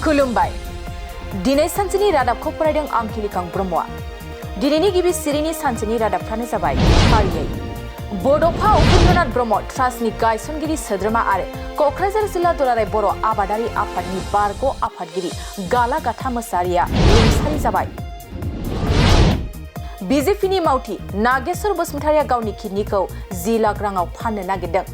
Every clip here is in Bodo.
खुलुमबाय दिनै सानसेनि रादाबखौ फरायदों आं किलिकां ब्रह्मआ दिनैनि गिबि सिरिनि सानसेनि रादाबफ्रानो जाबाय फारियै बड'फा उपेन्द्रनाथ ब्रह्म ट्रास्टनि गायसनगिरि सोद्रोमा आरो क'क्राझार जिल्ला दुलाराय बर' आबादारि आफादनि बारग' आफादगिरि गालागाथा मोसाहारिया रुंसारि जाबाय। बिजेपिनि मावथि नागेश्वर बसुमतारिया गावनि किडनिखौ 10 लाख राङाव फाननो नागिरदों।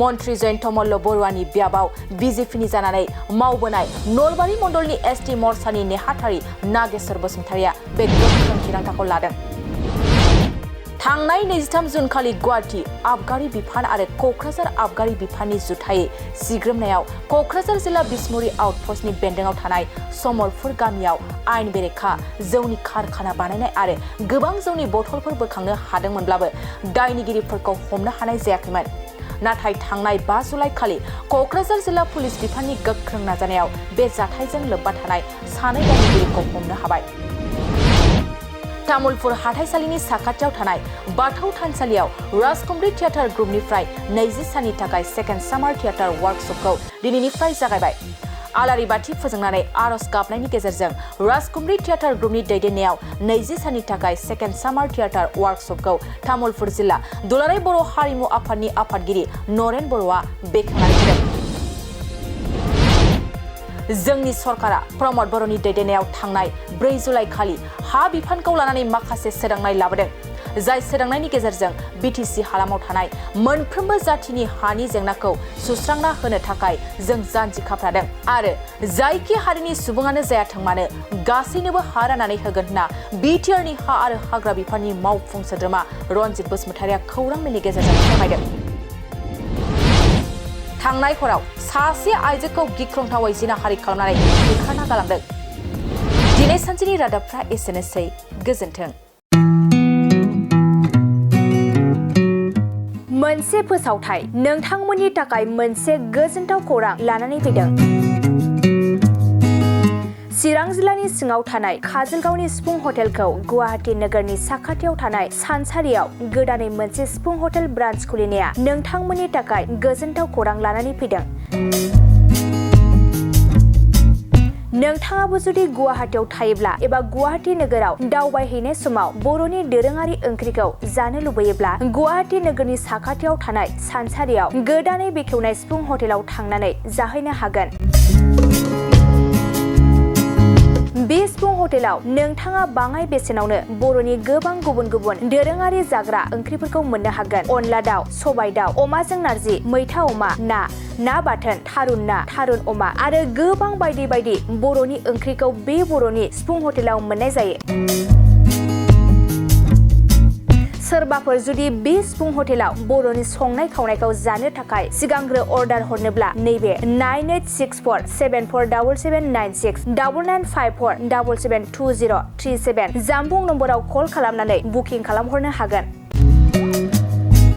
मन्त्री जयन्त मल्ल बरुवानि बियाबाव बिजेपिनि जानानै मावबोनाय नलबारि मण्डलनि एसटि मर्चानि नेहाथारि नागेश्वर बसुमतारिया बे गोख्रों थिरांथाखौ लादों। थांनाय 23 जुन खालि गुवाहाटी आबगारि बिफान आरो क'क्राझार आबगारि बिफाननि जुथायै सिग्रोमनायाव क'क्राझार जिल्ला बिसमुरि आउटपस्टनि बेन्दोंआव थानाय समरफुर गामियाव आयेन बेरेखा जौनि कारखाना बानायनाय आरो गोबां जौनि बथलफोर बोखांनो हादोंमोनब्लाबो दायनिगिरिफोरखौ हमनो हानाय जायाखैमोन। नाथाय थांनाय 5 जुलाइ खालि क'क्राझार जिल्ला पुलिस बिफाननि गोख्रों नाजानायाव बे जाथायजों लोब्बा थानाय सानै दायनिगिरिखौ हमनो हाबाय। तामुलपुर हाथाइसालिनि साखाथियाव थानाय बाथौ थानसालियाव राजकुमारी थियेटार ग्रुपनिफ्राय 20 साननि थाखाय सेकेन्ड सामार थियेटार वर्कशपखौ दिनैनिफ्राय जागायबाय। आलारि बाथि फोजोंनानै आरज गाबनायनि गेजेरजों राजकुमारी थियेटार ग्रुपनि दैदेननायाव 20 साननि थाखाय सेकेन्ड सामार थियेटार वर्कशपखौ तामुलपुर जिल्ला दुलाराय बर' हारिमु आफादनि आफादगिरि नरेन बर'आ बेखेवनानै होदों। जोंनि सरकारा प्रमद बर'नि दैदेननायाव थांनाय 4 जुलाइ खालि हा बिफानखौ लानानै माखासे सोदांनाय लाबोदों। जाय सोदांनायनि गेजेरजों बिटिसि हालामाव थानाय मोनफ्रोमबो जाथिनि हानि जेंनाखौ सुस्रांना होनो थाखाय जों जानजि खाफ्रादों आरो जायखि हारिनि सुबुङानो जायाथों मानो गासैनोबो हा राननानै होगोन होनना बिटिआरनि हा आरो हाग्रा बिफाननि मावफुं सोद्रोमा रनजित बसुमतारिया खौरां मेलनि गेजेरजों फोरमायदों। थांनाय हराव सासे आइजोखौ गिख्रंथावै जिनाहारि खालामनानै बुथारना गालांदों। दिनै सानसेनि रादाबफ्रा एसेनोसै। गोजोन्थों। मोनसे फोसावथाय नोंथांमोननि थाखाय मोनसे गोजोनथाव खौरां लानानै फैदों। चिरां जिल्लानि सिङाव थानाय काजलगावनि सिफुं हटेलखौ गुवाहाटी नोगोरनि साखाथियाव थानाय सानसारियाव गोदानै मोनसे सिफुं हटेल ब्रान्च खुलिनाया नोंथांमोननि थाखाय गोजोनथाव खौरां लानानै फैदों। नोंथाङाबो जुदि गुवाहाटीयाव थायोब्ला एबा गुवाहाटी नोगोराव दावबायहैनाय समाव बर'नि दोरोङारि ओंख्रिखौ जानो लुबैयोब्ला गुवाहाटी नोगोरनि साखाथियाव थानाय सानसारियाव गोदानै बेखेवनाय सिफुं हटेलाव थांनानै जाहैनो हागोन। बे सिफुं हटेलाव नोंथाङा बाङाय बेसेनावनो बर'नि गोबां गुबुन गुबुन दोरोङारि जाग्रा ओंख्रिफोरखौ मोननो हागोन। अनला दाउ, सबाय दाउ, अमाजों नारजि, मैथा अमा, ना बाथोन, थारुन ना, थारुन अमा आरो गोबां बायदि बायदि बर'नि ओंख्रिखौ बे बर'नि सिफुं हटेलाव मोननाय जायो। सोरबाफोर जुदि बे सिफुं हटेलाव बर'नि संनाय खावनायखौ जानो थाखाय सिगांग्रो अर्डार हरनोब्ला नैबे 9864747796 9954772037 जानबुं नम्बराव कल खालामनानै बुकिं खालामहरनो हागोन।